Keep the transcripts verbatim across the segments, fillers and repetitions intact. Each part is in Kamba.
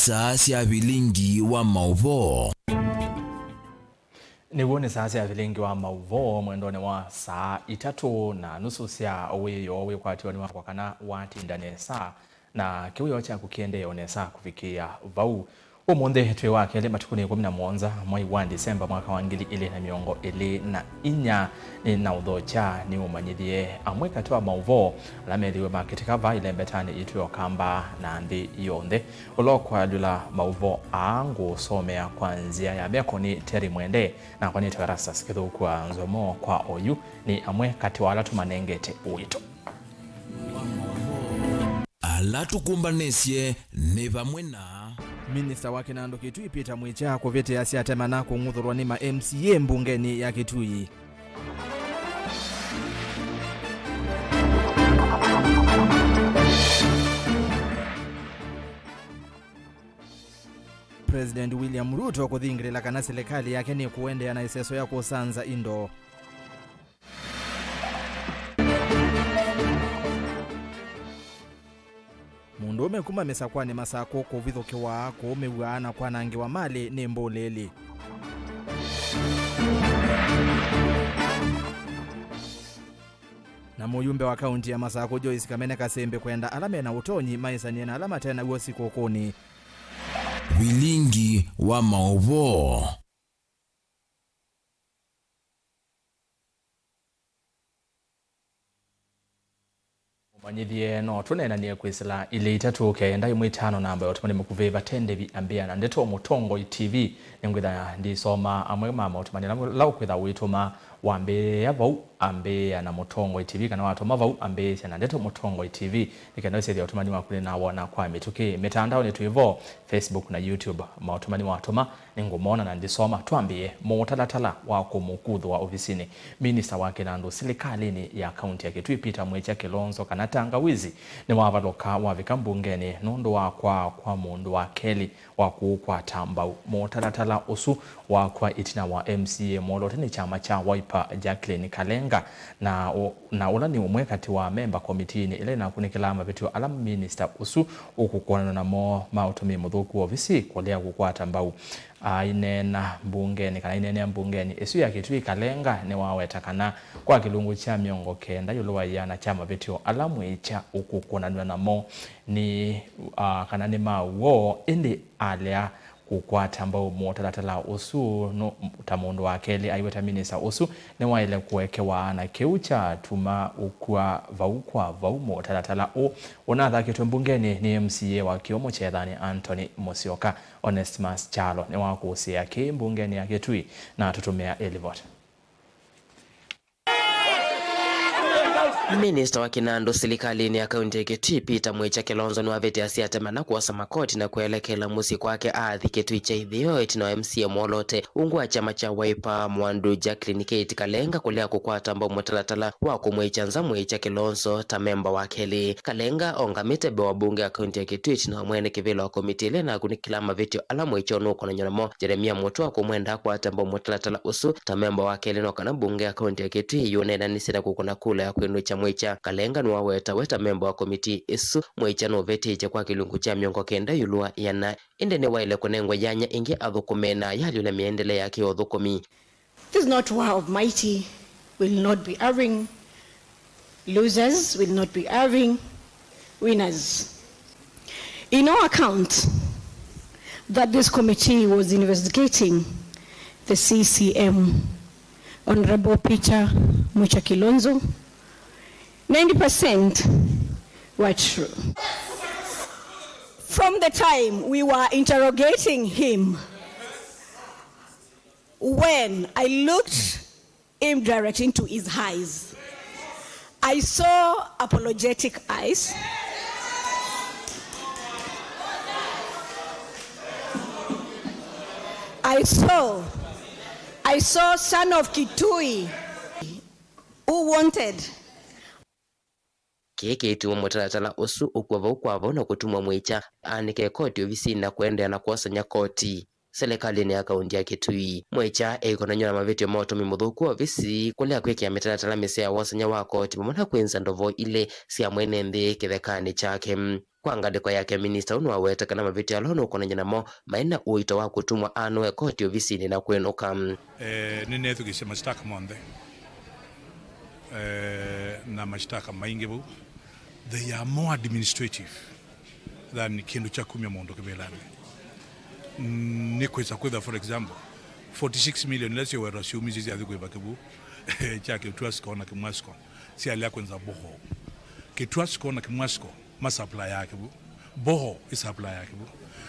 Saa sya vilingi wa maũvoo. Nĩw'o nĩ saa sya vilingi wa maũvoo mwendonĩ wa saa itatũ na nusu sya wĩoo wĩkwatĩonĩ wakwa kana watinda nesa, na kĩwĩoo kyaku kĩendee o nesa kũvikĩĩa vau. Ũmũnthĩ twĩ wa kelĩ matukũnĩ ĩkũmi na mũonza mwai wa Disemba mwaka wa ngili ilĩ na mĩongo ĩlĩ na inya. Nĩ na ũthokya nĩũmanyĩthye amwe katĩ wa maũvoo ala methĩwe makĩtĩka vaa ilembetanĩ yitũ ya Ũkamba na nthĩ yonthe. Ũla ũkwalyũla maũvoo aa ngũũsomea kwa nzĩa ya meko nĩ Terry Mwende, nakwa nĩtawa Erastus Kĩthũku wa Nzomo. Kwa oyu nĩ amwe katĩ wa ala tũmanengete ũito. Ala tũkũmbanĩsye nĩ vamwe na Minista wa Kĩnandũ Kĩtui Peter Mwĩkya kũvĩtĩa Siatema na kũng'uthũlwa nĩ ma M C A mbungenĩ ya Kĩtui. President William Ruto kũthingĩlĩla kana silikalĩ yake nĩkũendeea na ĩseso ya kũsanza indo. Mũndũũme kuma Mĩsakwanĩ Masakũ kũvithũkĩwa, kũũmĩw'a na kwanangĩwa malĩ nĩ mbũlĩlĩ. Na mũyumbe wa kaunti ya Masakũ Joyce Kamene Kasĩmbĩ kwenda ala mena ũtonyi maĩsanĩe na ala mate naw'o sikũkũnĩ. Vilingi wa maũvoo. Mũmanyĩthye, no tũneenanie kwĩsĩla ilĩ itatũ kenda ĩmwe itano namba ya ũtũmani mũkuvĩ vate ndĩvi ambĩa na ndeto Mũtongoi T V. Nĩngwĩtha ndisoma amwe ma maũtũmani ala ũkwĩtha ũitũma wambĩĩa vau ambĩĩa na Mũtongoi T V, kana watũma vau ambĩĩsya na ndeto Mũtongoi T V, nĩ kenda ũsethya ũtũmani waku nĩnawona kwa mĩtũkĩ. Mĩtandaonĩ twĩ vo, Facebook na YouTube. Maũtũmani watũma nĩngũmona na ndisoma. Twambĩĩe mũtalatala wa kũmũkuthũa ovisinĩ. Minista wa kĩnandũ silikalĩnĩ ya kaunti ya Kitui, Peter Mwĩkya Kilonzo, kana Tangawizi, nĩwavalũka wavika mbungenĩ nũndũ wa kwaa kwa mũndũ wa kelĩ wa kũũkwata mbau. Mũtalatala ũsu wakw'a ĩtina wa M C A mwoloote nĩ kyama kya Wiper, Jacqueline Kalenga, na ũ-, na ũla nĩ ũmwe katĩ wa amemba komitiinĩ ĩla ĩnakunĩkĩlaa mavĩtyo ala minista ũsu ũkũkũananw'a namo ma ũtũmĩi mũthũku wa ovisi kũlea kũkwata mbau. Aineena mbungenĩ, kana aineenea mbungenĩ ĩsu ya Kitui, Kalenga nĩwaweta kana kwa kĩlungu kya mĩongo kenda ĩũlũ wa ĩana kya mavĩtyo ala Mwĩkya ũkũkũnanw'a namo nĩ, ah, kana nĩ ma w'o, ĩndĩ alea kũkwata mbau mũtalatala ũsu nũ-, ta mũndũ wa kelĩ aiweta minista ũsu nĩwaĩle kũekewa, na kĩu kyatuma ũkw'a vau kwa vau mũtalatala ũũ ũnathakĩtwe mbungenĩ nĩ M C A wa kĩũmũ kyethanĩ Anthony Musyoka. Onesmus Kyalo nĩwakũsĩĩa kĩĩ mbungenĩ ya Kitui na atũtũmĩa ĩlivoti. Minista wa kĩnandũ silikalĩnĩ ya kaunti ya Kitui, Peter Mwĩkya Kilonzo, nĩwavĩtĩasya atema na kwosa makoti na kwelekela mũsyĩ kwake athi Kitui kya ĩtheo ĩtina wa M C A mwoloote ungu wa kyama kya Wiper, Mwandu Jacqueline Kate Kalenga, kũlea kũkwata mbau mũtalatala wa kũmwĩkya nza Mwĩkya Kilonzo ta memba wa kelĩ. Kalenga ongamĩte mbee wa mbunge ya kaunti ya Kitui ĩtina wa mwene kĩvĩla wa komiti ĩla ĩnakunĩkĩlaa mavĩtyo ala Mwĩkya ũnũkũnany'a namo, Jeremia Mũtwa, kũmwenda akwate mbau mũtalatala ũsu ta memba wa kelĩ, no kana mbunge ya kaunti ya Kitui yũneenanisye na kũkũna kula ya kwĩnũkya Mwĩkya. Kalenga nĩwaweta we ta memba wa komiti ĩsu, Mwĩkya nũvĩtĩtye kwa kĩlungu kya mĩongo kenda ĩũlũ wa ĩana, ĩndĩ nĩwaĩle kũnengwa yanya ĩngĩ athũkũme na yalyũle mĩendele yake ya ũthũkũmi. This is not war of mighty, will not be having losers, will not be having winners. In our account that this committee was investigating the C C M, Honorable Peter Mwĩkya Kilonzo, ninety percent were true. From the time we were interrogating him, when I looked him direct into his eyes, I saw apologetic eyes. I saw, I saw son of Kitui who wanted Kĩĩ kĩituma mũtalatala ũsu ũkw'a vau kwa vau na kũtuma Mwĩkya aanĩke koti ovisinĩ na kũendeea na kwosany'a koti silikalĩnĩ ya kaunti ya Kitui. Mwĩkya eĩkonany'a na mavĩtyo ma ũtũmĩi mũthũku wa ovisi, kũlea kwĩkĩa mĩtalatala mĩseo ya wosany'a wa koti, vamwe na kwĩnza ndovoo ilĩ sya mwene nthĩ kĩthekanĩ kyake. Kwa ngalĩko yake, minista ũũ nĩwaweta kana mavĩtyo ala ũnũkonany'a namo maĩ na ũito wa kũtumwa anũe koti ovisinĩ na kwĩnũka. Eh, nĩneethukĩĩsye mashtaka monthe. Eh, na mashtaka maingĩ vau, they are more administrative than kĩndũ kya kumya mũndũ kĩvĩlanĩ. Mm, nĩ kwĩsa kwĩtha, for example, forty-six million ila syowetwa syumisye syathi kwĩva kĩvu kya Kĩtuasco na Kĩmwasco syalea kwĩnza boho. Kĩtuasco na Kĩmwasco ma supply ya kĩvu. Boho ĩ supply ya kĩvu.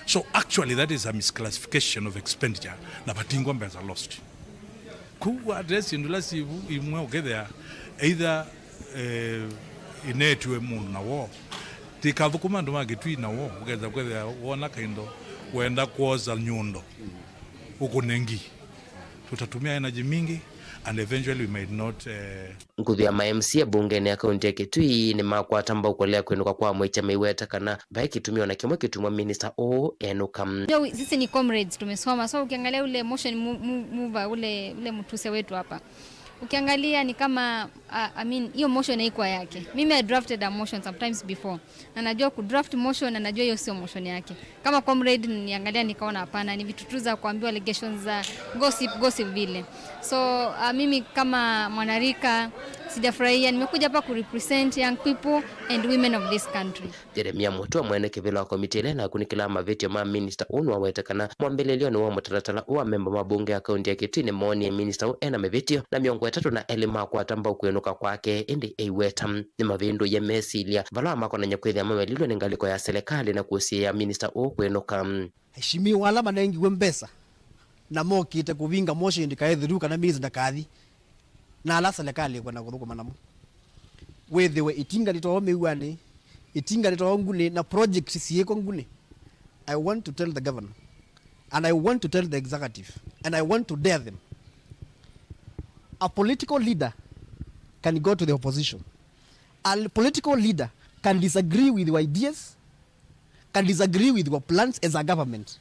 So actually that is a misclassification of expenditure na vatingwa mbesa lost. Kwoou address syĩndũ ila syĩ vu imwe ũkethĩa either, eh, inetiwe mũndũ na woo. Tikathũkũma andũ ma Kĩtui na woo, ũkethĩa kwethĩa wona kaindo wenda kwosa nyundo ũkũne ngi. Tutatumia energy mingi and eventually we might not, eh, Nguthu ya ma M C A mbungenĩ ya kaunti ya Kitui nĩmakwata mbau kũlea kwĩnũka kwa Mwĩkya maiweta kana vai kĩtumi ona kĩmwe kĩtumwa minista ũũ enũka. Unajua, sisi ni comrades, tumesoma. So ukiangalia ule motion mu-, mu-, mover, ule, ule mtuse wetu hapa, ukiangalia ni kama, uh, I mean, hiyo motion haikuwa yake. Mimi I drafted a motion sometimes before. Na najua kudraft motion, na najua hiyo sio motion yake. Kama comrade niliangalia nikaona hapana, ni vitu tu za kuambiwa, allegations za gossip, gossip vile. So, uh, mimi kama mwanarika sijafurahia, nimekuja hapa kurepresent young people and women of this country. Jeremia Mutua, mwene kĩvĩla wa komiti ĩla ĩnakunĩkĩlaa mavĩtyo ma minista ũũ, nĩwawete kana mwambĩlĩlyonĩ wa mũtalatala ũũ, amemba ma mbunge ya kaunti ya Kitui nĩmoonie minista ũũ ena mĩvĩtyo, na mĩongo ĩtatũ na elĩ makwata mbau kwĩnũka kwake, ĩndĩ eiweta nĩmavĩndũie mesilya vala makonany'a kwĩthĩa mamelilwe nĩ ngalĩko ya silikalĩ na kũsiĩĩa minista ũũ kwĩnũka. Aheshimiwa ala manengiwe mbesa na mokĩte kũvinga motion ndikae through kana minista ndakathi, na ala silikalĩ ĩkwenda kũthũkũma namo. Wĩthĩwe ĩtinga nĩtoo mĩuanĩ, ĩtinga nĩtoo ngunĩ, na project siĩko ngunĩ. I want to tell the governor, and I want to tell the executive, and I want to dare them. A political leader can go to the opposition. A political leader can disagree with your ideas, can disagree with your plans as a government,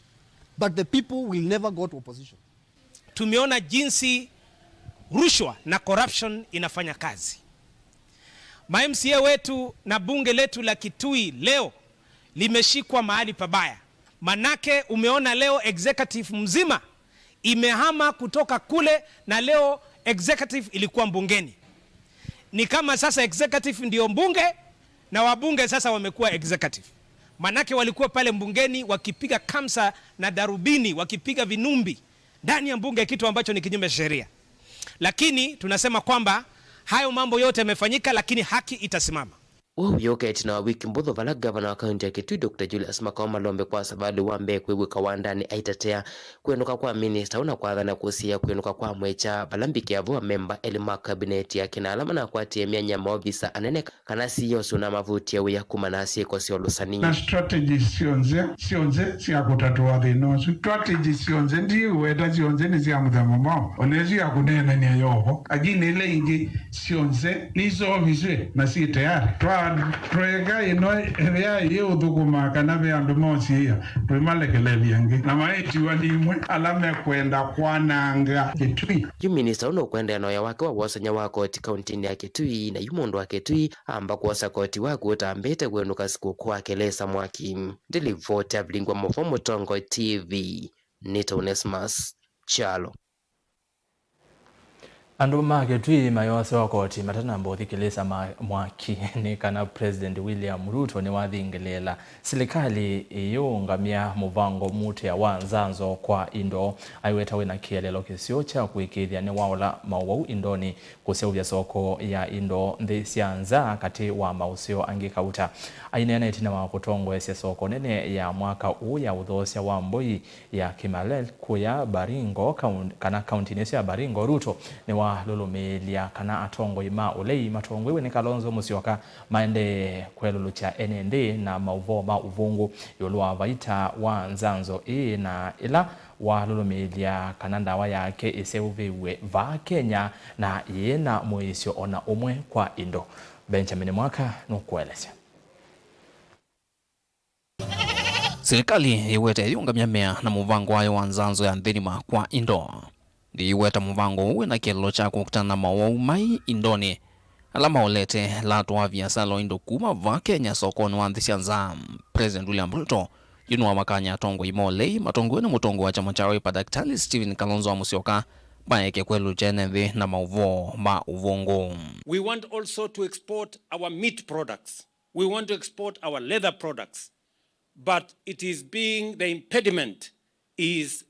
but the people will never go to opposition. Tumeona jinsi rushwa na corruption inafanya kazi. Ma M C A wetu na bunge letu la Kitui leo limeshikwa mahali pabaya. Manake umeona leo executive mzima imehama kutoka kule, na leo executive ilikuwa mbungeni. Ni kama sasa executive ndio mbunge na wabunge sasa wamekuwa executive. Manake walikuwa pale mbungeni wakipiga kamsa na darubini, wakipiga vinumbi ndani ya mbunge, kitu ambacho ni kinyume cha sheria. Lakini tunasema kwamba hayo mambo yote yamefanyika, lakini haki itasimama. Ũu wĩũka ĩtina wa wiki mbũthũ vala ngavana wa kaunti ya Kitui, Doctor Julius Makao Malombe, kwasa valĩ wa mbee kwĩw'ĩka wandanĩ aitetea kwĩnũka kwa minista ũũ na kwathana kũsiĩĩa kwĩnũka kwa Mwĩkya vala mbikĩa vo amemba elĩ ma kabineti yake na ala manakwatie myanya ya maovisa anene kana C E Os ũnamavutie wĩa kumana na syĩko sya ũlũsani. Na strategies syonthe, syonthe sya kũtatũa thĩna ũsu. Strategies syonthe ndiweta syonthe nĩ sya mũthemba mwaũ. Ona ĩsu ya kũneenany'a yovo. Lakini ila ingĩ syonthe nĩiseũvisw'e na syĩ tayari. Twa-, tweka ĩno ĩvĩa ĩũthũkũma kana ve andũ mosiĩĩa, twĩmalekelelya ĩngĩ. Na maĩtiwa nĩ imwe ala mekwenda kwananga Kĩtui. Yu minista ũũ nũkũendeea na wĩa wake wa wosany'a wa koti kauntinĩ ya Kitui, na yu mũndũ wa Kitui amba kwosa koti waku ũtambĩte kwĩnũka sikũkũ wa Kelesa Mwaki. Ndilivoti ya Vilingwa Mũvo, Mũtongoi T V, nĩtawa Onesmus Kyalo. Andũ ma Kitui mayosewa koti matanamba ũthikĩlĩsya ma-, Mwaki nĩ kana President William Ruto nĩwathingĩlĩĩla silikalĩ ĩyĩũngamya mũvango mutea wa nzanzo kwa indo aiweta wĩna kĩeleelo kĩseo kya kũĩkĩĩthya nĩwaola maũwau indonĩ kũseũvya soko ya indo nthĩ sya nza, katĩ wa maũseo angĩ kauta. Aineena ĩtina wa kũtongoesya soko nene ya mwaka ũũ ya ũthoosya wa mbũi ya Kimalel kũya Baringo, kaun-, kana kauntinĩ ĩsu ya Baringo, Ruto nĩwalũlũmĩĩlya kana atongoi ma ũlei matongoew'e nĩ Kalonzo Musyoka maendee kwelũlũkya ene nthĩ na maũvoo ma ũvũngũ ĩũlũ wa vaita wa nzanzo ĩĩ, na ĩla walũlũmĩĩlya kana ndawa yake ĩseũvĩw'e vaa Kenya na yĩĩ na mũĩsyo ona ũmwe kwa indo. Benjamin Mwaka nũkũelesya. Silikalĩ yĩweta ĩyĩũngamya mea na mũvango wayo wa nzanzo ya nthĩnĩ ma kwa indo. Ndĩweta mũvango ũũ wĩna kĩeleelo kya kũkitana na maũwau mai indonĩ, ala maolete latũ wa viasala o indo kuma vaa Kenya sokonĩ wa nthĩ sya nza. President William Ruto yu nĩwamakany'a atongoi ma ũlei matongoew'e nĩ mũtongoi wa kyama kya Wiper Daktari Stephen Kalonzo wa Musyoka maeke kwelũkya ene nthĩ na maũvoo ma ũvũngũ. We want also to export our meat products. We want to export our leather products. But it is being, the impediment is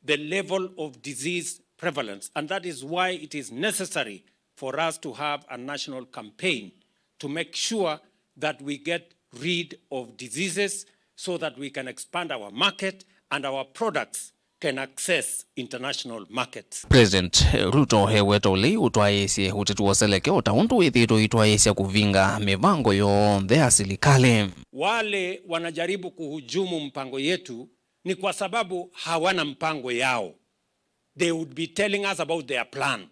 the level of disease prevalence, and that is why it is necessary for us to have a national campaign to make sure that we get rid of diseases so that we can expand our market and our products can access international markets. President Ruto eweta ũlei ũtwaĩĩsye ũteti wa ũseleke o ta ũndũ wĩthĩĩtwe ũitwaĩĩsya kũvinga mĩvango yonthe ya silikalĩ. Wale wanajaribu kuhujumu mpango yetu ni kwa sababu hawana mpango yao. They would be telling us about their plan.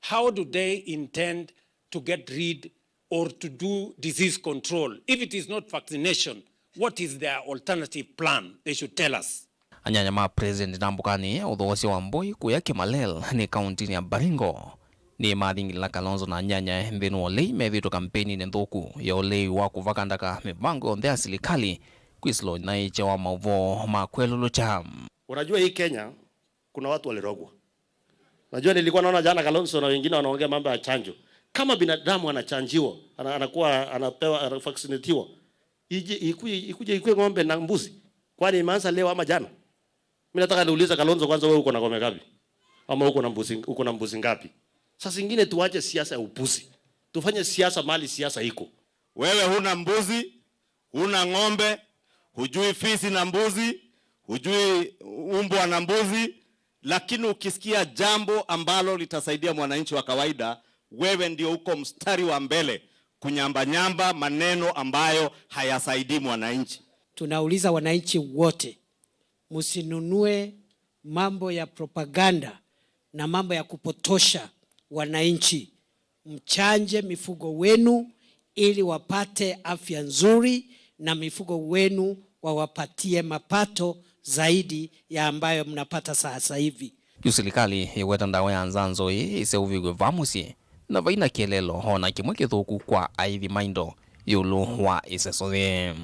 How do they intend to get rid or to do disease control? If it is not vaccination, what is their alternative plan? They should tell us. Anyanya ma President nambũkanĩ ya ũthoosya wa mbũi kũya Kimalel nĩ kauntinĩ ya Baringo nĩmathingĩlĩla Kalonzo na anyanyae nthĩnĩ wa ũlei methĩĩtwe kampeininĩ nthũku ya ũlei wa kũvaka ndaka mĩvango yonthe ya silikalĩ kwĩsĩla ũnyaĩĩkya wa maũvoo ma kwelũlũkya. Unajua hii Kenya, kuna watu walirogwa. Najua nilikuwa naona jana Kalonzo na wengine wanaongea mambo ya chanjo. Kama binadamu anachanjiwa, ana-, anakuwa, anapewa, anavaccinatiwa, ije, ikuje, ikuje ikue ng'ombe na mbuzi. Kwani imeanza leo ama jana? Mimi nataka niulize Kalonzo kwanza, wewe uko na ng'ombe ngapi? Ama uko na mbuzi, uko na mbuzi ngapi? Saa zingine tuache siasa ya upuzi. Tufanye siasa mahali siasa iko. Wewe huna mbuzi, huna ng'ombe, hujui fisi na mbuzi, hujui umbwa na mbuzi, lakini ukisikia jambo ambalo litasaidia mwananchi wa kawaida, wewe ndio uko mstari wa mbele kunyambanyamba maneno ambayo hayasaidii mwananchi. Tunauliza wananchi wote, msinunue mambo ya propaganda na mambo ya kupotosha wananchi. Mchanje mifugo wenu ili wapate afya nzuri na mifugo wenu wawapatie mapato zaidi ya ambayo mnapata sasa hivi. Yu silikalĩ ĩweta ndawa ya nzanzo ĩĩ ĩseũvĩw'e vaa mũsyĩ, na vai na kĩeleelo o na kĩmwe kĩthũku kwa aĩthi ma indo ĩũlũ wa ĩseso yĩĩ.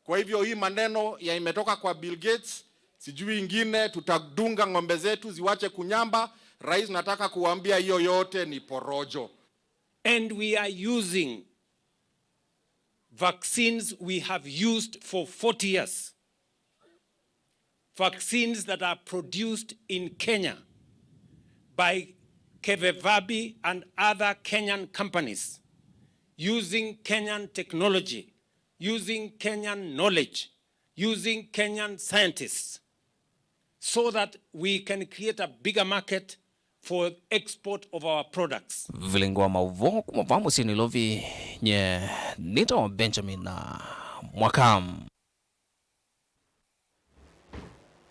Kwa hivyo hii maneno ya imetoka kwa Bill Gates, sijui ingine, tutadunga ng'ombe zetu ziwache kunyamba. Rais, nataka kuwaambia hiyo yote ni porojo. And we are using vaccines we have used for forty years. Vaccines that are produced in Kenya by Kevevabi and other Kenyan companies, using Kenyan technology, using Kenyan knowledge, using Kenyan scientists, so that we can create a bigger market for export of our products. Vilingi wa maũvoo kuma vaa mũsyĩ Nairobi, nye nĩtawa Benjamin, ah, Mwaka.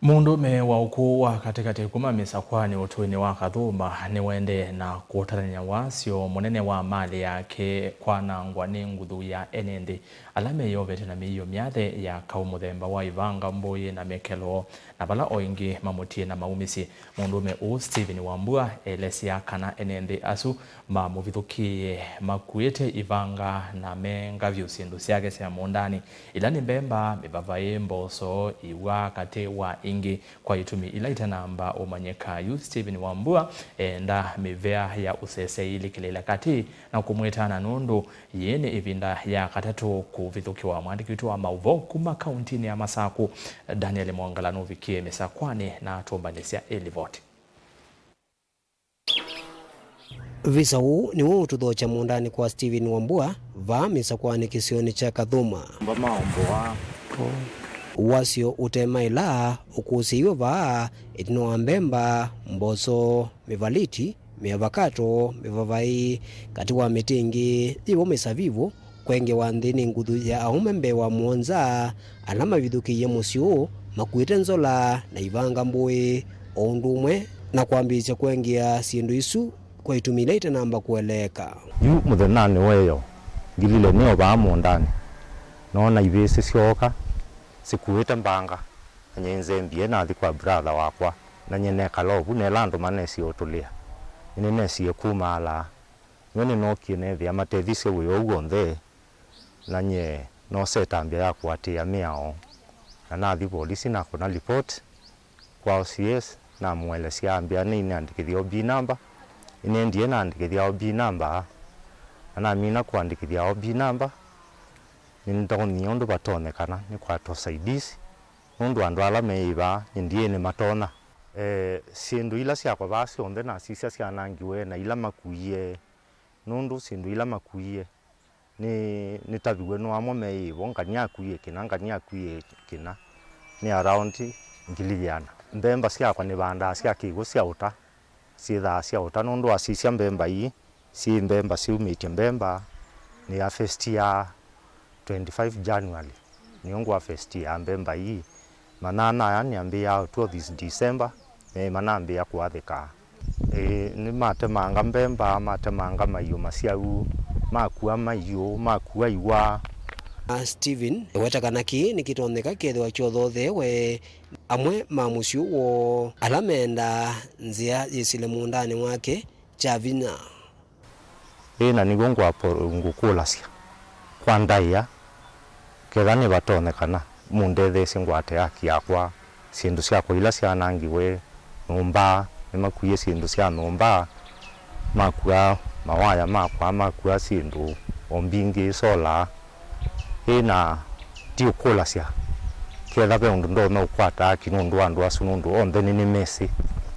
Mũndũũme wa ũkũũ wa katĩkatĩ kuma Mĩsakwanĩ ũtũinĩ wa Kathũma nĩwaendee na kũtalany'a wasyo mũnene wa malĩ yake kwanangwa nĩ nguthu ya ene nthĩ ala meyovete na mĩio myathe ya kaũ mũthemba wa ivanga, mbũĩ na mĩkelo, na vala o ĩngĩ mamũtie na maumĩsye. Mũndũũme ũũ Stephen Wambua elesya kana ene nthĩ asu mamũvithũkĩĩe makuĩte ivanga na menga vyũ syĩndũ syake sya mũũndanĩ, ila nĩ mbemba, mĩvavaĩ, mboso, iw'a, katĩ wa ingĩ, kwa itumi ila itanamba ũmanyĩka. Yu Stephen Wambua eenda mĩvea ya ũsesei ĩlikĩlĩĩla katĩ na kũmwĩtana nũndũ yĩĩ nĩ ĩvinda ya katatũ kũvithũkĩwa. Mwandĩki witũ wa maũvoo kuma kauntinĩ ya Masakũ, Daniel Mwongala, nũvikie Mĩsakwanĩ na atũmbanĩsya ĩlivoti. Visa ũũ nĩw'o ũtũthokya mũũndanĩ kwa Stephen Wambua, vaa Mĩsakwanĩ kĩsionĩ kya Kathũma. Wasyo ũte maĩla ũkũsĩiwe vaa ĩtina wa mbemba, mboso, mĩvaliti, mĩavakato, mĩvavaĩ, katĩ wa mĩtĩ ĩngĩ, yĩvo mĩsavivũ, kwengewa nthĩ nĩ nguthu ya aũme mbee wa mũonza ala mavithũkĩie mũsyĩ ũũ makuĩte nzola na ivanga, mbũĩ, o ũndũ ũmwe na kwambĩĩsya kwengeea syĩndũ isu kwa itumi ila itanamba kũeleeka. Yu mũthenyanĩ wa ĩyo, ngilile nĩ o vaa mũũndanĩ, noona ivĩsĩ syooka sikuĩte mbanga, na nyie nzembie nathi kwa brother wakwa, na nyie nekala ovu nela andũ manesie ũtũlĩa. Nyie nĩnesie kumaalaa. Nĩwe nĩnookie neethĩa matethisye wĩa ũu w'onthe, na nyie noosa ĩtambya ya kũatĩĩa mĩao, na nathi volisi nakona report kwa O C S, namũelesya ambĩa nĩinĩandĩkĩthya O B number. Ĩnendie naandĩkĩthya O B number, na namina kũandĩkĩthya O B number, nĩndonie ũndũ vatonyekana nĩkwata ũsaidizi, nũndũ andũ ala meĩ vaa nĩndiĩ nĩmatonya. E, syĩndũ ila syakwa vaa syonthe nasisya syanangiwe na ila makuie, nũndũ syĩndũ ila makuie nĩ, nĩtaviw'e nĩ amwe meĩ vo, ngania akuie kĩna, ngania akuie kĩna, nĩ around ngili yĩana. Mbemba syakwa nĩvandaa sya kĩw'ũ sya ũta, syĩthaa sya ũta, nũndũ wasisya mbemba ii syĩ mbemba syumĩtye mbemba nĩ ya first ya twenty-five January, nĩyo ngwa first ya mbemba ii. Manana aya nĩambĩĩaa ũtw'o this December, me manambĩĩa kũathĩka. Ĩĩ, nĩmatemanga mbemba, matemanga maiũ masyau, makua maiũ, makua iwa. A Stephen eweta kana kĩĩ nĩkĩtonyeka kethĩwa kyothoothewe amwe ma mũsyĩ woo ala mendaa nzĩa yĩsĩle mũũndanĩ wake kya vinya. Ĩĩ, na nĩw'o ngwapo-, ngũkũlasya kwa ndaĩa, ketha nĩvatonyekana, mũndetheesye ngwate haki yakwa, syĩndũ syakwa ila syanangiwe, nyũmba, nĩmakuie syĩndũ sya nyũmba, makua mawaya makwa, makua syĩndũ o mbingĩ, sola. Ĩ, na ndiũkũlasya ketha ve ũndũ ndonya ũkwata haki nũndũ wa andũ asu, nũndũ onthe nĩnĩmesĩ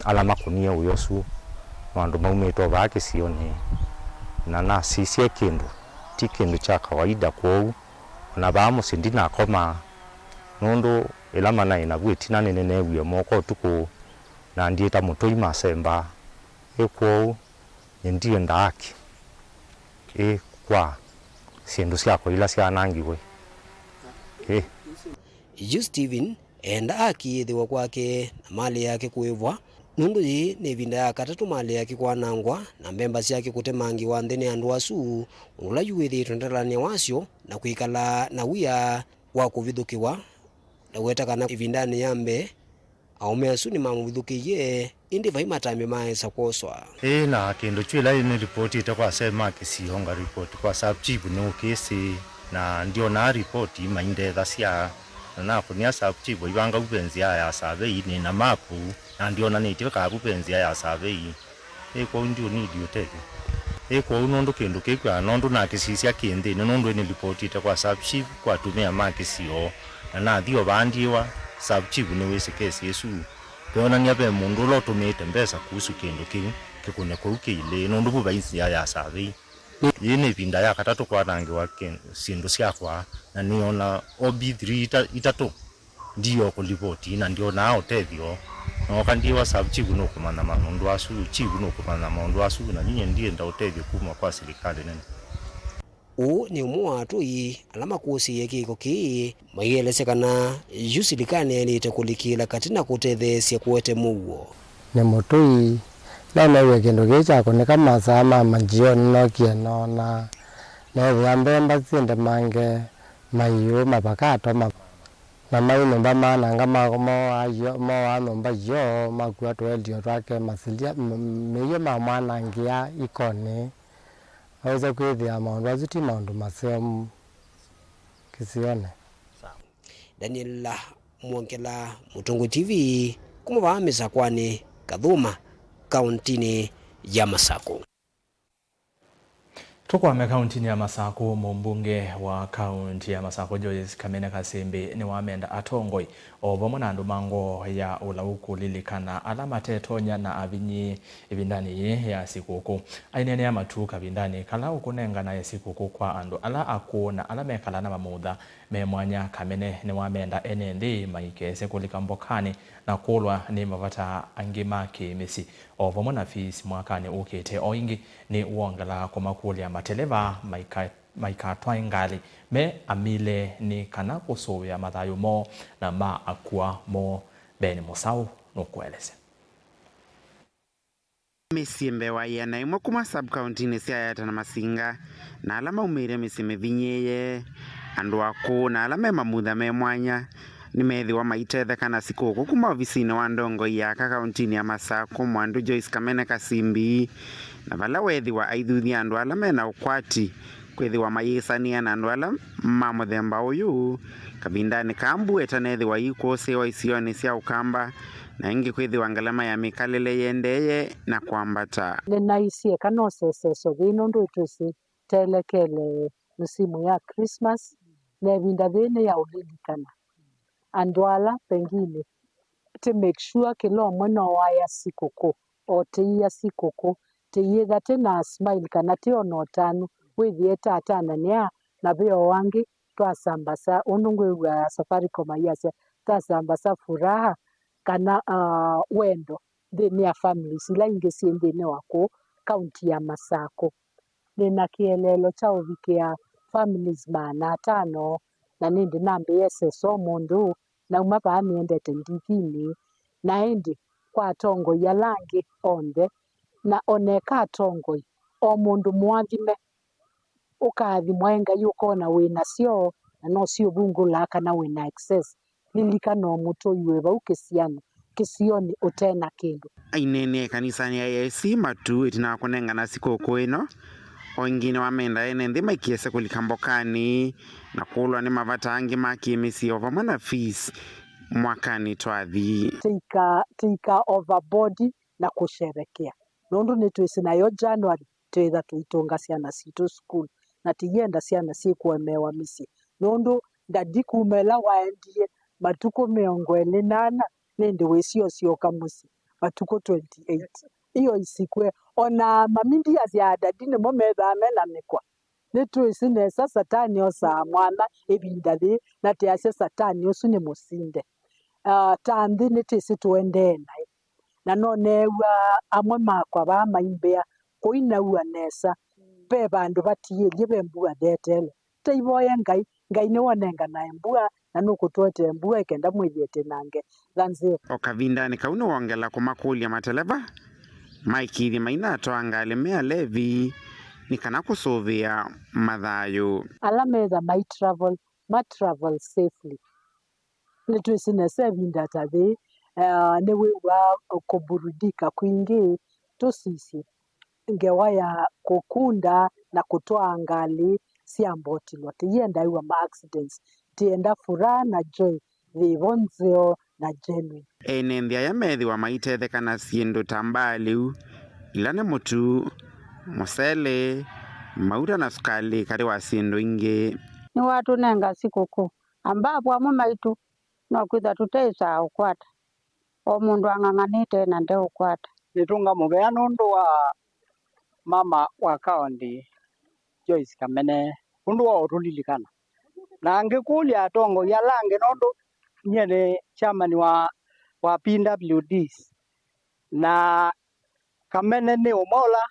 ala makũnie wĩa ũsu, no andũ maumĩte o vaa kĩsionĩ. Na nasisya kĩndũ ti kĩndũ kya kawaida, kwoou o na vaa mũsyĩ ndinakomaa, nũndũ ĩla manaĩ navu ĩtina nĩnĩneewie moko ũtukũ, na ndyĩta mũtũi masemba. Ĩ, kwoou nĩndienda haki, ĩ, kwa syĩndũ syakwa ila syanangiwe. Ĩ. Yu Stephen enda haki yĩthĩwe kwake na malĩ yake kũĩvwa, nũndũ yĩĩ nĩ ĩvinda ya katatũ malĩ yake kwanangwa na mbemba syake kũtemangĩwa nthĩ nĩ andũ asu, ũndũ ũla yu wĩthĩĩtwe ndalania wasyo na kwĩkala na wia wa kũvithũkĩwa. Ndaweta kana ĩvindanĩ ya mbee, aũme asu nĩmamũvithũkĩie, ĩndĩ vai matambya maesa kwoswa. Ĩĩ, na kĩndũ kyu ĩla nĩlipotĩte kwa asyai ma kĩsio, ngaripoti kwa sub chief nĩũkĩsĩ, na ndyonaa ripoti maindethasya, na nakũnĩa sub chief aivanga vu ve nzĩa ya survey, nĩ na mapu, na ndyonanĩtye kaa vu ve nzĩa ya survey. Ĩ, kwoou ndiũnidi ũtethyo. Ĩ, kwoou nũndũ kĩndũ kĩkw'a, nũndũ nakĩsisya kĩ nthĩnĩ, nũndũ nĩlipotĩte kwa sub chief, kwa atumĩa ma kĩsio, na nathi o vaa ndiĩwa, sub chief nĩwĩsĩ kesi ĩsu. Veonany'a ve mũndũ ũla ũtũmĩĩte mbesa kuhusu kĩndũ kĩu kĩkũne kũu kĩilĩ, nũndũ vu vai nzĩa ya survey. Yĩĩ nĩ ĩvinda ya katatũ kwanangĩwa kĩ-, syĩndũ syakwa, na nĩona O B three ita-, itatũ. Ndiyo kũlivoti na ndyonaa ũtethyo. Nooka ndiĩwa sub chief nũkũmanya maũndũ asu, chief nũkũmanya maũndũ asu, na nyie ndienda ũtethyo kuma kwa silikalĩ nene. Ũũ nĩ ũmwe wa atũi ala makũsĩĩe kĩko kĩĩ, maielesya kana yu silikalĩ nĩyaĩlĩte kũlikĩla katĩ na kũtetheesya kũete mũuo. Nĩ mũtũi, neneew'e kĩndũ kĩĩ kyakũnĩka masaa ma manjioni, nookie noona neethĩa mbemba syĩ ndemange, maiũ, mavakato, ma-, na mai nyũmba maananga, ma-, moaa yo-, moaa nyũmba yoo, makua tũelio twake, masilya, m-, mĩio mamwanangĩa ikonĩ. Naweza kwĩthĩa maũndũ asu ti maũndũ maseo m-, kĩsionĩ. Daniel Mwongela, Mũtũngũ T V, kuma vaa Mĩsakwanĩ, Kathũma, kauntinĩ ya Masakũ. Tũkwame kauntinĩ ya Masakũ, mũmbunge wa kaunti ya Masakũ, Joyce Kamene Kasimbi, nĩwamenda atongoi o vamwe na andũ ma ngoo ya ũlau kũlilikana ala matetonya na avinyi ĩvindanĩ yĩĩ ya sikũkũ. Aineenea matu kavindanĩ kala ũkũnenganae sikũkũ kwa andũ ala akũũ na ala mekalaa na mamutha me mwanya, Kamene nĩwamenda ene nthĩ maikese kũlika mbokanĩ na kũlwa nĩ mavata angĩ ma kĩ-mĩsyĩ. O vamwe na fees mwakanĩ ũkĩte, o ĩngĩ nĩwongelaa kũmakũlya mateleva maika-, maikatwae ngalĩ me amile nĩ kana kũsũvĩa mathayũ moo na ma akua moo. Ben Mũsaũ nũkũelesya. Mĩsyĩ mbee wa ĩana ĩmwe kuma sub-kauntinĩ sya Yatta na Masinga, na ala maumĩte mĩsyĩ mĩvinyĩĩe, andũ akũũ, na ala me mamutha me mwanya, nĩmeethĩwa maitetheka na sikũkũ kuma ovisinĩ wa ndongoi ya aka kauntinĩ ya Masakũ, Mwandu Joyce Kamene Kasimbi, na vala weethĩwa aithuthya andũ ala me na ũkwati kwĩthĩwa mayĩsanĩa na andũ ala ma mũthemba ũyũ kavindanĩ kaa mbua ĩtanethĩwa ĩikũsĩĩwa isionĩ sya Ũkamba, na ĩngĩ kwĩthĩwa ngalama ya mĩkalĩle yĩendeeye na kwambata. Nĩnaisye kana ũseseso yĩĩ nũndũ ĩtwĩsĩ telekele mĩsimu ya Christmas, na ĩvinda yĩĩ nĩ ya ũlilikana andũ ala pengine ti make sure kĩla ũmwe no waya sikũkũ, o tĩia sikũkũ, tĩyĩtha tĩ na smile kana tĩ ona ũtanu, wĩthĩe tatananĩa na ve o angĩ twasambasa, ũndũ ngwĩw'a Safaricom ayasya, twasambasa furaha kana, ah, wendo nthĩnĩ ya families ila ingĩ syĩ nthĩnĩ wa kũũ kaunti ya Masakũ. Nĩ na kĩeleelo kya ũvikĩa families maana atano, na nĩndĩ nambĩĩa ĩseso ũmũnthĩ ũũ, nauma vaa nĩendete ndithinĩ, na ĩndĩ kwa atongoi ala angĩ onthe, na oneka atongoi, o mũndũ mũathime, ũkaathimwa e Ngai, ũkona wĩ nasyo, na no siũvungũlaa kana wĩ na excess. Lilikana o mũtũi wĩ vau kĩsianĩ, kĩsionĩ ũte na kĩndũ. Aineenea ĩkanisanĩ ya A I C Matu ĩtina wa kũnengana sikũkũ ĩno, o ĩngĩ nĩwamenda ene nthĩ maikĩĩse kũlika mbokanĩ na kũlwa nĩ mavata angĩ ma kĩ-mĩsyĩ o vamwe na fees mwakanĩ twathi. Tĩika, tĩika overboard na kũsherekea, nũndũ nĩtwĩsĩ nayo January twĩtha tũitũnga syana sitũ sukulu, na tĩyenda syana syĩkũemeewa mĩsyĩ, nũndũ ndadi kuma ĩla waendie matukũ mĩongo ĩlĩ na ana, nĩndĩ wĩsĩ ũsyoka mũsyĩ matukũ twenty-eight. Iyo isikwe, ona mami ndiasyaa ndadi nĩmo methaa me na mĩkwa. Nĩtwĩsĩ nesa Satani osaa mwana ĩvinda yĩĩ, na tĩasya Satani ũsu nĩ mũsinde. Ah, ta nthĩ nĩtĩsĩ tũendee naĩ. Na no neew'a amwe makwa vaa maimbĩa kũinaua nesa. Ve vandũ vatiĩlye ve mbua theteele. Taivoye Ngai, Ngai nĩwe ũnenganae mbua, na nũkũtũetee mbua ĩkenda mwĩthĩe twĩ na ngetha nzeo. O kavindanĩ kau nĩwongela kũmakũlya mateleva maĩkĩĩthye mainatwaa ngalĩ me alevi nĩ kana kũsũvĩa mathayũ. Ala metha mai travel, ma travel safely. Nĩtwĩsĩ nesa ĩvinda ta yĩĩ, eh, nĩwĩw'aa kũburudika kwingĩ, tũsisye ngewa ya kũkunda na kũtwaa ngalĩ syambotilwa. Tĩyenda ĩw'a ma accidents, tĩenda furaha na joy yĩvo nzeo na genuine. Ene nthĩ aya methĩwa maitetheka na syĩndũ ta mbaa lĩu, ila nĩ mũtu, mũsele, mauta na sukalĩ, katĩ wa syĩndũ ingĩ. Nĩwatũnenga sikũkũ. Ambavu amwe maitũ no kwĩthwa tũteĩsaa ũkwata. O mũndũ ang'ang'anĩte na ndeũkwata. Nĩtũnga mũvea nũndũ wa mama wa kaũntĩ, Joyce Kamene, ũndũ wa ũtũlilikana. Na ngĩkũlya atongoi ala angĩ, nũndũ nyie nĩ chairman wa, wa P W Ds, na Kamene nĩ ũmwe ũla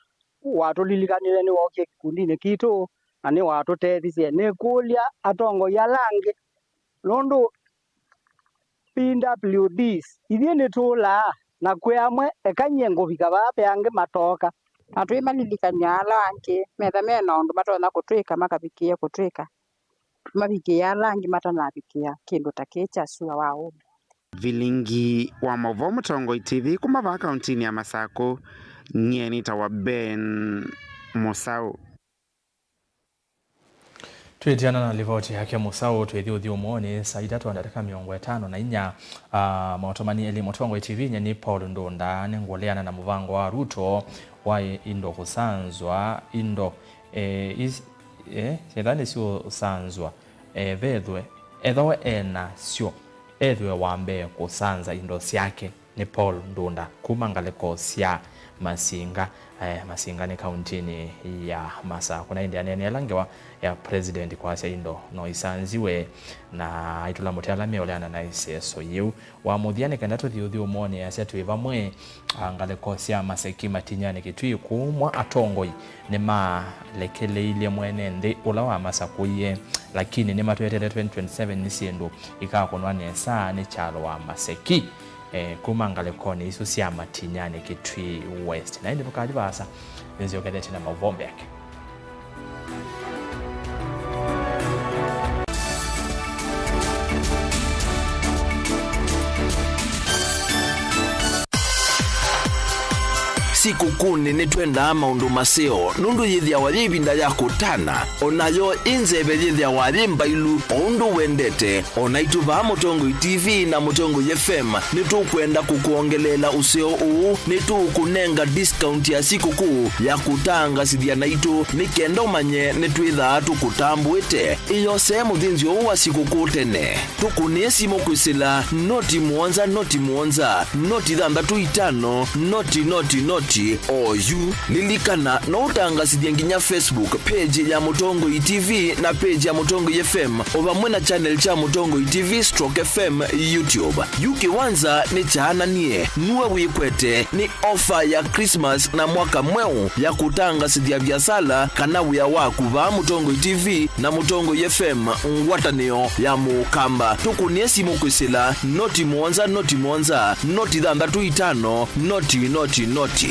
watũlilikanile, nĩwookie kĩkundinĩ kitũ na nĩwatũtethisye. Nĩkũlya atongoi ala angĩ, nũndũ P W Ds, ithyĩ nĩtũlaa, na kwĩ amwe, eka nyie ngũvika vaa ve angĩ matooka. Na twĩmalilikany'a ala angĩ, metha me na ũndũ matonya kũtwĩka, makavikĩĩa kũtwĩka, mavikĩĩa ala angĩ matanavikĩa kĩndũ ta kĩĩ kya sua wa ũmũnthĩ. Vilingi wa maũvoo Mũtongoi T V kuma vaa kauntinĩ ya Masakũ, nyie nĩtawa Ben Mũsaũ. Twĩtiana na livoti yake Mũsaũ, twĩthi ũthyũmũonĩ saa itatũ na ndatĩka mĩongo ĩtano na inya. Ah, maũtũmani elĩ Mũtongoi T V, nyie nĩ Paul Ndunda. Nĩngũleana na mũvango wa Ruto wa indo kũsanzwa, indo, eh, is, eh, syetha nĩsyũsanzwa, eh, vethwe, ethĩwe ena syo, ethĩwe wa mbee kũsanza indo syake. Nĩ Paul Ndunda kuma ngalĩko sya Masinga. Eh, Masinga nĩ kauntinĩ ya Masakũ, na ĩndĩ aneenea ĩla ngewa ya president kwasya indo no isanziwe, na aitũla mũtĩ ala meũleana na ĩseso yĩu. Wa mũthya nĩ kenda tũthi ũthyũmũonĩ, asya twĩ vamwe, ah, ngalĩko sya Maseki Matinyanĩ Kitui kumwa atongoi nĩmalekeleilye mwene nthĩ ũla wamasakũie, lakini nĩmatwetete twenty twenty-seven nĩ syĩndũ ikakũnwa nesa nĩ kyalo wa Maseki. Eh, kuma ngalĩkonĩ isu sya Matinyanĩ Kitui West. Na ĩndĩ ndũkathi vaasa, nĩnzyokethete na maũvoo mbeake. Sikũkũnĩ nĩtwendaa maũndũ maseo, nũndũ yĩthĩawa yĩ ĩvinda ya kũtana, o nayo ĩ nzeve yĩthĩawa yĩ mbailu, o ũndũ wendete. O naitũ vaa Mũtongoi T V na Mũtongoi F M nĩtũkwenda kũkwongeleela ũseo ũũ. Nĩtũũkũnenga discount ya sikũkũ ya kũtangasĩthya naitũ, nĩ kenda ũmanye nĩtwĩthaa tũkũtambũĩte. Ĩyosee mũthĩnzĩo ũũ wa sikũkũ tene. Tũkũnĩe simũ kwĩsĩla noti mũonza noti mũonza, noti thanthatũ itano, noti noti noti, oyu. Lilikana, no ũtangasĩthye nginya Facebook page ya Mũtongoi T V na page ya Mũtongoi F M, o vamwe na channel kya Mũtongoi T V stroke F M YouTube. Yu kĩwanza nĩ kyaananie, nue wĩkwete, nĩ ofa ya Christmas na mwaka mweũ ya kũtangasĩthya viasala kana wĩa waku vaa Mũtongoi T V na Mũtongoi F M, ngwatanĩo ya Mũkamba. Tũkũnĩe simũ kwĩsĩla noti mũonza noti mũonza, noti thanthatũ itano, noti noti noti.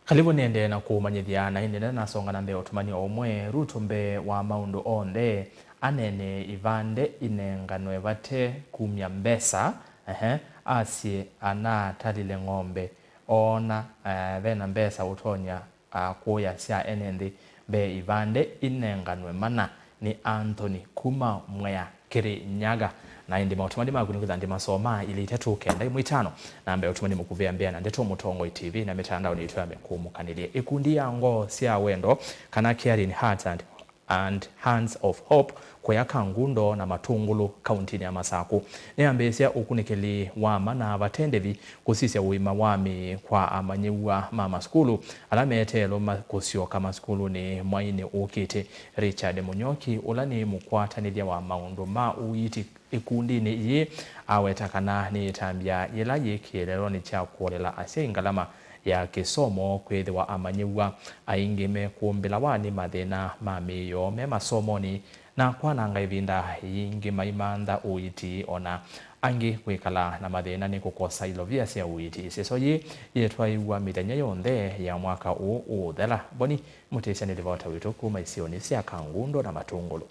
Kalĩvu nĩendee na kũmanyĩthya, na ĩndĩ ndanasonga na mbee ũtũmani o ũmwe, Ruto mbee wa maũndũ onthe, aneenee ivandĩ inenganwe vate kumya mbesa, ehe, asye anatalile ng'ombe, oona, eh, vena mbesa ũtonya a kũya sya ene nthĩ mbee ivandĩ inenganwe mana nĩ Anthony kuma Mwea Kĩrĩnyaga. Na ĩndĩ maũtũmani maku nĩkwĩtha ndĩmasomaa ilĩ itatũ kenda ĩmwe itano. Na mbee ũtũmani mũkuvĩ ambĩa na ndeto Mũtongoi T V na mĩtandaonĩ itũ ya mĩkũmũkanĩlye. Ĩkundi ya ngoo sya wendo kana Caring Hearts and and Hands of Hope kũya Kangundo na Matũngũlũ, kauntinĩ ya Masakũ, nĩyambĩĩsya ũkunĩkĩli wa mana vatendĩvi kũsisya ũima wa mĩĩ kwa amanyĩw'a ma masukulu ala meteelwe ma-, kũsyoka masukulunĩ mwainĩ ũkĩte. Richard Mũnyoki, ũla nĩ mũkwatanĩthya wa maũndũ ma ũiiti ĩkundinĩ yĩĩ, aweta kana nĩ ĩtambya yĩla yĩ kĩeleelonĩ kya kũolela asyai ngalama ya kĩsomo, kwĩthĩwa amanyĩw'a aingĩ mekũmbĩlawa nĩ mathĩna ma mĩĩ yoo me masomonĩ na kwananga ĩvinda yingĩ maimantha ũiiti, o na angĩ kwĩkala na mathĩna nĩ kũkosa ilovia sya ũiiti. Ĩseso yĩĩ yĩtwaĩw'a mĩthenya yonthe ya mwaka ũũ ũũthela. Boni Mũtĩsya nĩ livota witũ kuma isionĩ sya Kangundo na Matũngũlũ.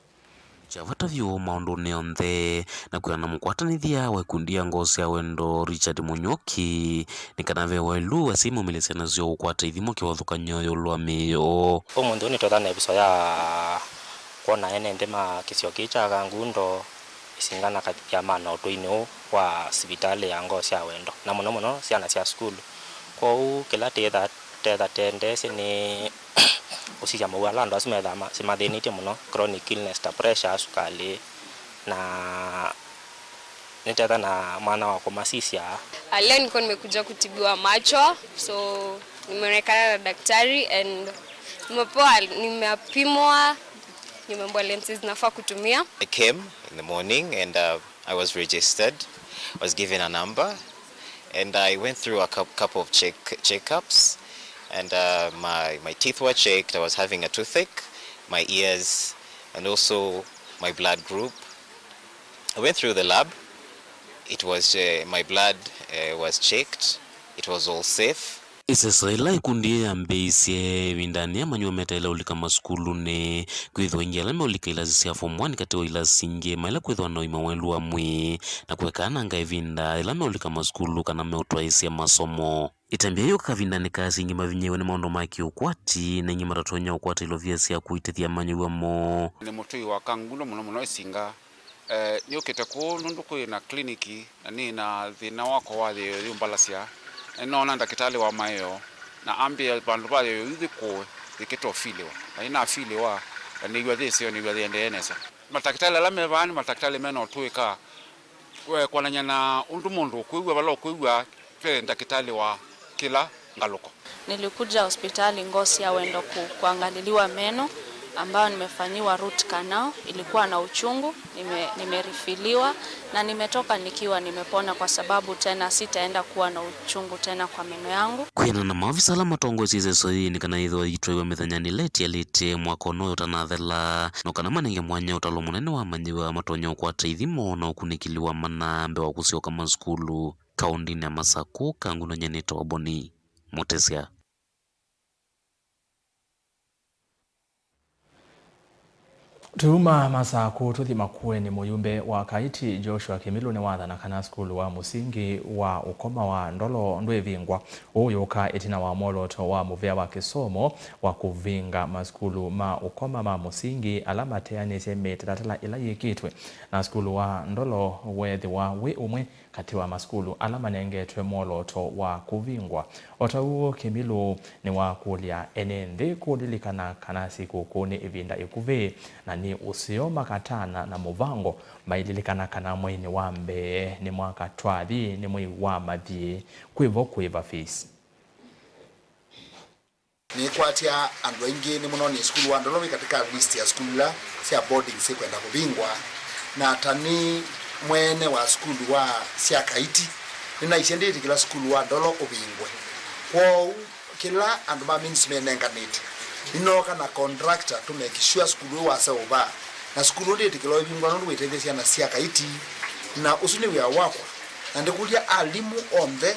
Kya vata vyũ maũndũnĩ onthe, na kwĩana mũkwatanĩthya wa ĩkundi ya ngoo sya wendo, Richard Mũnyoki, nĩ kana ve waĩlu asyai maumĩlye syana syoo kũkwata ithimo kĩvathũkany'o ĩũlũ wa mĩĩ yoo. Ũmũnthĩ ũũ nĩtwetha na ĩvuso ya kwona ene nthĩ ma kĩsio kĩĩ kya Kangundo ĩsinga na kathi ya mana ũtũinĩ ũũ wa sivitalĩ ya ngoo sya wendo, na mũno mũno syana sya sukulu. Kwoou kĩla tĩĩtha tetha tendeesye nĩ kũsisya mawau ala andũ asu methaa ma-, simathĩnĩtye mũno, chronic illness ta pressure, sukalĩ, na nĩtetha na mwanya wa kũmasisya. Ah, leo nilikuwa nimekuja kutibiwa macho, so nimeonekana na daktari and nimepewa, nimepimwa, nimeambiwa lenses zinafaa kutumia. I came in the morning and, uh, I was registered, I was given a number, and I went through a cou-, couple of check, checkups, and, uh, my, my teeth were checked. I was having a toothache, my ears, and also my blood group. I went through the lab. It was, uh, my blood, uh, was checked. It was all safe. Ĩseso yĩla ĩkundi yĩĩ yambĩĩisye ĩvindanĩ amanyĩw'a metaĩle ũlika masukulunĩ, kwĩthĩwa aingĩ ala meũlika ilasi sya form one katĩ wa ilasi ingĩ maĩle kwĩthĩwa na ũima waĩlu wa mwĩĩ, na kũekananga ĩvinda yĩla meũlika masukulu kana meũtwaĩĩsya masomo. Ĩtambya yĩĩ yũka kavindanĩ ka asyai aingĩ mavinyĩĩwe nĩ maũndũ ma kĩũkwati, na aingĩ matatonya ũkwata ilovia sya kũitĩthya amanyĩw'a moo. Nĩ mũtũi wa Kangundo mũno mũno Ĩsinga. Eh, nĩũkĩte kũũ nũndũ kwĩ na kliniki, na nĩ na thĩna wakwa wa yĩyo yũmbalasya. Na nĩnoona ndakĩtalĩ wa maĩo, na ambĩa vandũ va yĩyo yu yĩkũwe, yĩkĩte ũfilĩwa. Na nĩnafilĩwa, na nĩw'a yĩ seo, nĩw'a yĩendee nesa. Matakĩtalĩ ala me vaa nĩ matakĩtalĩ me na ũtũĩka, eh, kwanany'a na ũndũ mũndũ ũkwĩw'a, vala ũkwĩw'a, ve ndakĩtalĩ wa kĩla ngalũko. Nilikuja hospitali Ngosia Wendo ku-, kuangaliliwa meno ambayo nimefanyiwa root canal. Ilikuwa na uchungu, nime-, nimerifiliwa na nimetoka nikiwa nimepona kwa sababu tena sitaenda kuwa na uchungu tena kwa meno yangu. Kwĩanana na maovisa ala matongoesye ĩseso yĩĩ, nĩ kana yĩthĩwa yitwaiwe mĩthenya nĩ ĩla ĩtialĩte mwaka ũno ũtanathela, no kana manenge mwanya ũtalo mũnene wa amanyĩw'a matonya ũkwata ithimo na ũkunĩkĩli wa mana mbee wa kũsyoka masukulu kaũndĩnĩ ya Masakũ. Kangũno nyenĩte wa Boni Mũtesya. Tuuma Masakũ tũthi Makueni, mũyumbe wa Kaiti Joshua Kimilu nĩwathana kana sukulu wa mũsingi wa Ũkoma wa Ndolo ndwĩvingwa. Ũũ ũyũka ĩtina wa mwolooto wa mũvĩa wa kĩsomo wa kũvinga masukulu ma Ũkoma ma mũsingi ala mateanĩsye mĩtalatala ĩla yĩkĩtwe, na sukulu wa Ndolo weethĩwa wĩ ũmwe katĩ wa masukulu ala manengetwe mwolooto wa kũvingwa. O ta ũu, Kimilu nĩwakũlya ene nthĩ kũlilikana kana sikũkũ nĩ ĩvinda ĩkuvĩ, na nĩ ũseo makatana na mũvango maililikana kana mweinĩ wa mbee nĩ mwaka twathi nĩ mwei wa mathiĩ kwĩvo kwĩva fees. Nĩkwatya andũ aingĩ nĩmũnonĩe sukulu wa Ndolo wĩ katĩ ka list ya sukulu ila sya boarding syĩkwenda kũvingwa, na ta nĩ mwene wa sukulu wa sya Kaiti, nĩnaisye ndĩtĩkĩla sukulu wa Ndolo ũvingwe. Kwoou, kĩla andũ ma ministry menenganĩte, nĩnooka na contractor to make sure sukulu ũyũ waseũvaa, na sukulu ũyũ ndĩtĩkĩla ũvingwa nũndũ wĩtethya syana sya Kaiti, na ũsu nĩ wĩa wakwa, na ndĩkũlya alimũ onthe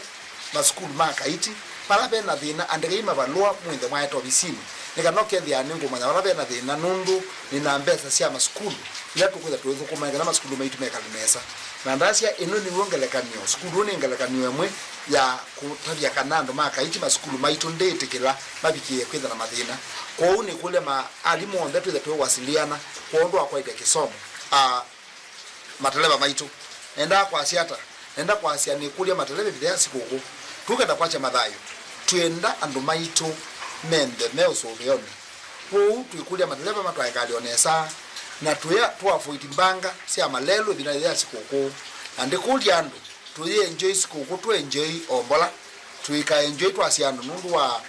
masukulu ma Kaiti, vala ve na thĩna, andĩkai mavalũa mwĩthe mwaete ovisinĩ, nĩ kana ũkethĩa nĩngũmanya vala ve na thĩna, nũndũ nĩ na mbesa sya masukulu ila tũkwĩtha tũithũkũma nĩ kana masukulu maitũ mekale nesa. Na ndasya, ĩno nĩw'o ngelekany'o, sukulu ũũ nĩ ngelekany'o ĩmwe ya kũtavya kana andũ ma Kaiti masukulu maitũ ndĩtĩkĩla mavikĩe kwĩtha na mathĩna. Kwoou nĩkũlya ma alimũ onthe twĩthe tũiwasiliana kwondũ wa kwaĩlya kĩsomo. A, Mateleva maitũ, nendaa kwasya ata? Nenda kwasya nĩkũlya mateleva ĩvinda ya sikũkũ. Tũkenda kwakya mathayũ, twĩenda andũ maitũ menthe me ũsũvĩonĩ. Kwoou twĩkũlya mateleva matwae ngalĩ o nesa, na tũya tũavoid mbanga sya malelũ ĩvinda ya sikũkũ. Na ndĩkũlya andũ, tũyĩenjoy sikũkũ, tũenjoy o mbola, tũikaenjoy twasya andũ nũndũ wa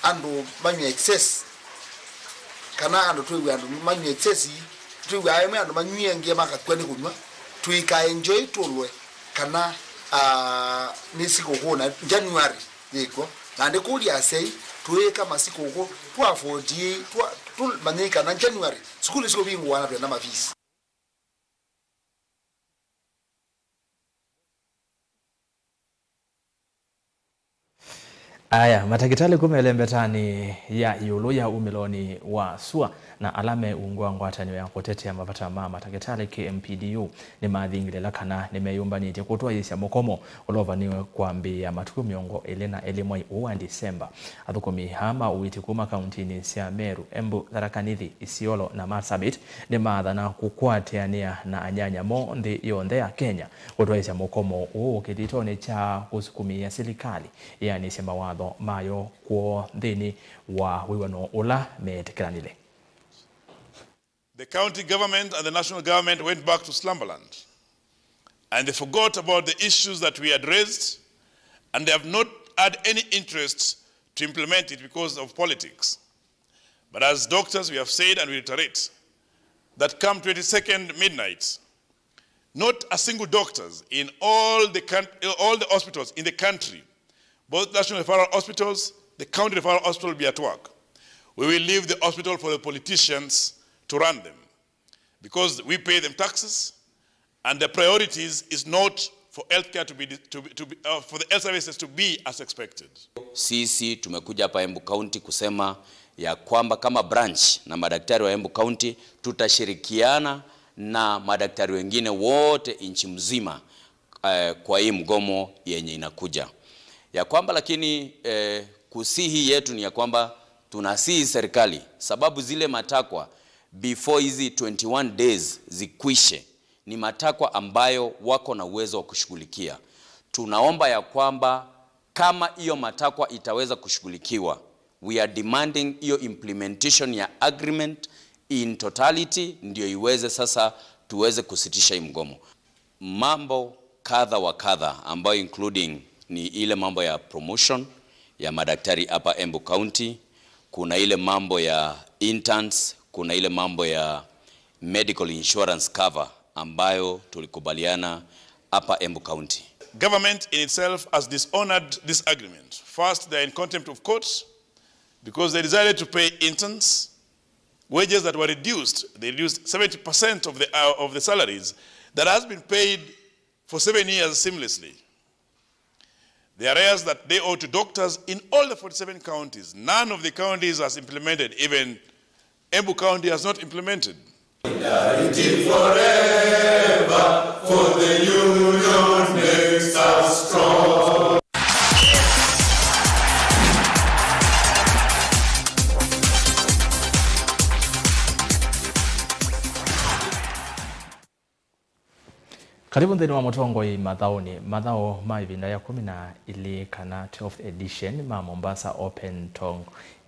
andũ manyw'a excess, kana andũ twĩw'a andũ manyw'a excess. Twĩw'aa ĩmwe andũ manyw'ie, angĩ makakw'a nĩ kũnyw'a. Tũikaenjoy tũlwe kana, ah, nĩ sikũkũ na January yĩkw'o. Na ndĩkũlya asyai, tũĩka masikũkũ tũafodi, twa-, tũmanyei kana January sukulu sikũvingũwa na twenda mavisi. Aya, matakĩtalĩ kuma ĩlembetanĩ ya ĩũlũ ya umĩlonĩ wa sua na ala me ungu wa ngwatanĩo ya kũtetea mavata ma matakĩtalĩ, K M P D U, nĩmathingĩlĩla kana nĩmeyũmbanĩtye kũtwaĩĩsya mũkomo ũla ũvanĩwe kwambĩĩa matukũ mĩongo ĩlĩ na elĩ mwei ũũ wa Disemba. Athũkũmi aa ma ũiiti kuma kauntinĩ sya Meru, Embu, Tharaka Nithi, Isiolo na Marsabit nĩmaathana kũkwatĩanĩa na anyanya moo nthĩ yonthe ya Kenya kũtwaĩĩsya mũkomo ũũ kĩthitonĩ kya kũsukumĩĩa silikalĩ ĩanĩsye mawatho mayo kwoo nthĩnĩ wa wĩw'ano ũla meetĩkĩlanile. The county government and the national government went back to slumberland, and they forgot about the issues that we had raised, and they have not had any interest to implement it because of politics. But as doctors, we have said and we reiterate that come twenty-second midnight, not a single doctors in all the coun-, all the hospitals in the country, both national referral hospitals, the county referral hospital, will be at work. We will leave the hospital for the politicians to run them, because we pay them taxes, and the priorities is not for healthcare to be, to be, to be, uh, for the health services to be as expected. Sisi tumekuja hapa Embu County kusema ya kwamba kama branch na madaktari wa Embu County tutashirikiana na madaktari wengine wote nchi mzima, eh, kwa hii mgomo yenye inakuja. Ya kwamba lakini, eh, kusihi yetu ni ya kwamba tunasihi serikali, sababu zile matakwa before hizi twenty-one days zikwishe, ni matakwa ambayo wako na uwezo wa kushughulikia. Tunaomba ya kwamba kama hiyo matakwa itaweza kushughulikiwa, we are demanding hiyo implementation ya agreement in totality, ndio iweze sasa tuweze kusitisha hii mgomo. Mambo kadha wa kadha ambayo including ni ile mambo ya promotion ya madaktari hapa Embu County, kuna ile mambo ya interns, kuna ile mambo ya medical insurance cover ambayo tulikubaliana hapa Embu County. Government in itself has dishonored this agreement. First, they are in contempt of court because they decided to pay interns wages that were reduced. They reduced seventy percent of the, uh, of the salaries that has been paid for seven years seamlessly. The arrears that they owe to doctors in all the forty-seven counties, none of the counties has implemented. Even Embu County has not implemented. Solidarity forever, for the union makes us strong. Karibu nthĩnĩ wa Mũtongoi Mathaũnĩ. Mathaũ ma ĩvinda ya kũmi na ĩlĩ kana twelfth edition ma Mombasa Open Tong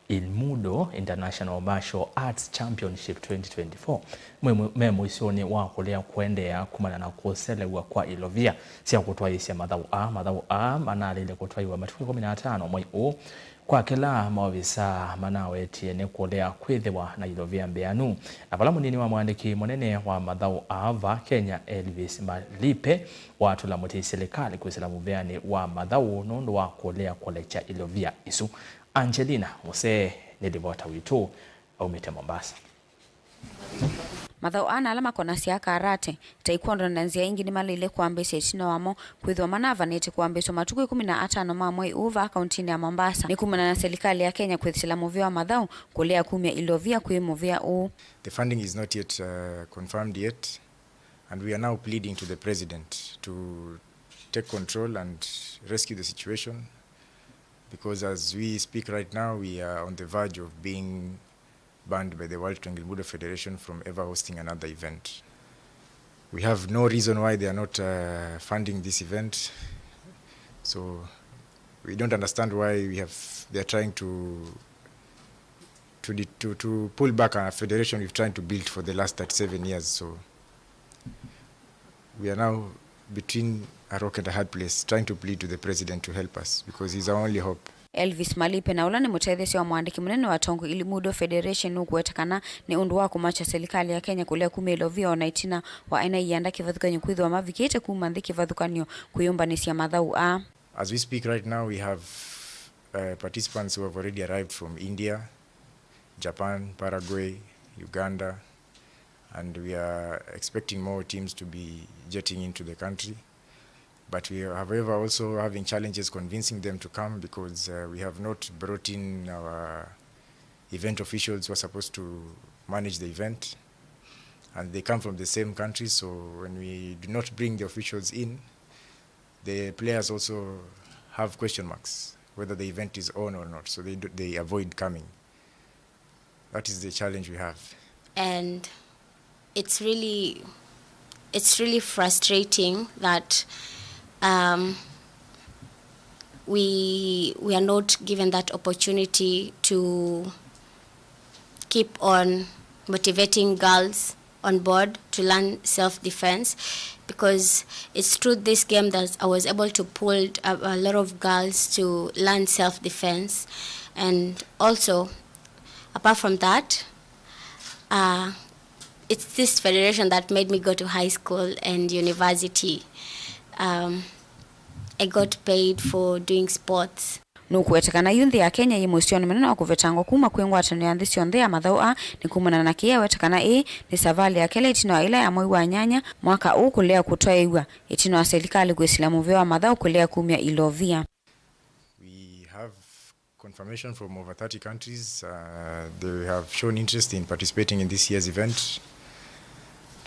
Ilmudo International Martial Arts Championship twenty twenty-four me mũ-, me mũisyonĩ wa kũlea kũendeea kumana na kũselew'a kwa ilovia sya kũtwaĩĩsya mathaũ aa. Mathaũ aa manaalĩle kũtwaiwa matukũ ĩkũmi na atano mwei ũũ, kwa kĩla maovisaa manawetie nĩ kũlea kwĩthĩwa na ilovia mbĩanu. Na vala mũnini wa mũandĩki mũnene wa mathaũ aa va Kenya, Elvis Malipe, watũla mũtĩ silikalĩ kwĩsĩla mũvĩanĩ wa mathaũ nũndũ wa kũlea kũlekya ilovia isu. Angelina Musee nĩ livota witũ aumĩte Mombasa. Mathaũ aa na ala makonasya karate, taekwondo na nzĩa ingĩ nĩmaleile kwambĩĩsya ĩtina wamo kwĩthĩwa manavanĩte kwambĩĩsw'a matukũ ĩkũmi na atano ma mwei ũũ vaa kauntinĩ ya Mombasa, nĩ kumana na silikalĩ ya Kenya kwĩsĩla mũvĩa wa mathaũ kũlea kumya ilovia kwĩ mũvĩa ũũ. The funding is not yet, uh, confirmed yet, and we are now pleading to the president to take control and rescue the situation, because as we speak right now, we are on the verge of being banned by the World Tong Ilmudo Federation from ever hosting another event. We have no reason why they are not, uh, funding this event. So we don't understand why we have, they are trying to, to, de-, to, to pull back a federation we've tried to build for the last thirty-seven years. So we are now between a rock and a hard place, trying to plead to the president to help us because he's our only hope. Elvis Malipe, na ũla nĩ mũtetheesya wa mũandĩki mũnene wa Tong Ilmudo Federation, nũkũweta kana nĩ ũndũ wa kũmakya silikalĩ ya Kenya kũlea kumya ilovia o na ĩtina wa ene ianda kĩvathũkany'o kwĩthĩwa mavikĩte kuma nthĩ kĩvathũkany'o kwĩyũmbanĩsya mathaũ aa. As we speak right now, we have, uh, participants who have already arrived from India, Japan, Paraguay, Uganda, and we are expecting more teams to be jetting into the country. But we are, however, also having challenges convincing them to come because, uh, we have not brought in our event officials who are supposed to manage the event. And they come from the same country, so when we do not bring the officials in, the players also have question marks whether the event is on or not, so they do, they avoid coming. That is the challenge we have. And it's really, it's really frustrating that, um, we, we are not given that opportunity to keep on motivating girls on board to learn self-defense, because it's through this game that I was able to pull a, a lot of girls to learn self-defense. And also, apart from that, uh, it's this federation that made me go to high school and university. Um, I got paid for doing sports. Nũkũweta kana yu nthĩ ya Kenya yĩ mũisyonĩ mũnene wa kũvetangwa kuma kwĩ ngwatanĩo ya nthĩ syonthe ya mathaũ aa, nĩ kumana na kĩĩ aweta kana ĩĩ nĩ savalĩ ya kelĩ ĩtina wa ĩla ya mwei wa nyanya mwaka ũũ kũlea kũtwaĩĩw'a ĩtina wa silikalĩ kwĩsĩla mũvĩa wa mathaũ kũlea kumya ilovia. We have confirmation from over thirty countries. Uh, they have shown interest in participating in this year's event.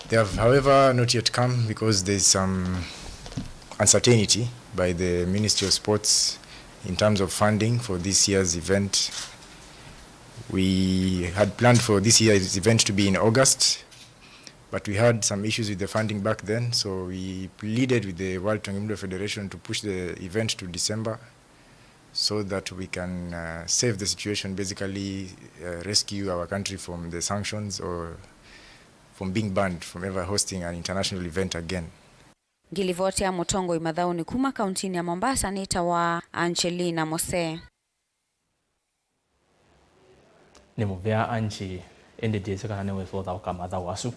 They have, however, not yet come because there's some uncertainty by the Ministry of Sports in terms of funding for this year's event. We had planned for this year's event to be in August, but we had some issues with the funding back then, so we pleaded with the World Tong Ilmudo Federation to push the event to December so that we can, uh, save the situation, basically, uh, rescue our country from the sanctions or from being banned from ever hosting an international event again. Ngĩlivotea mũtongoi mathaũnĩ kuma kauntinĩ ya Mombasa nĩtawa Angelina Mose. Nĩ mũvea Angie, ĩndĩ ndyĩsĩ kana nĩwĩsa ũthaũka mathaũ asu.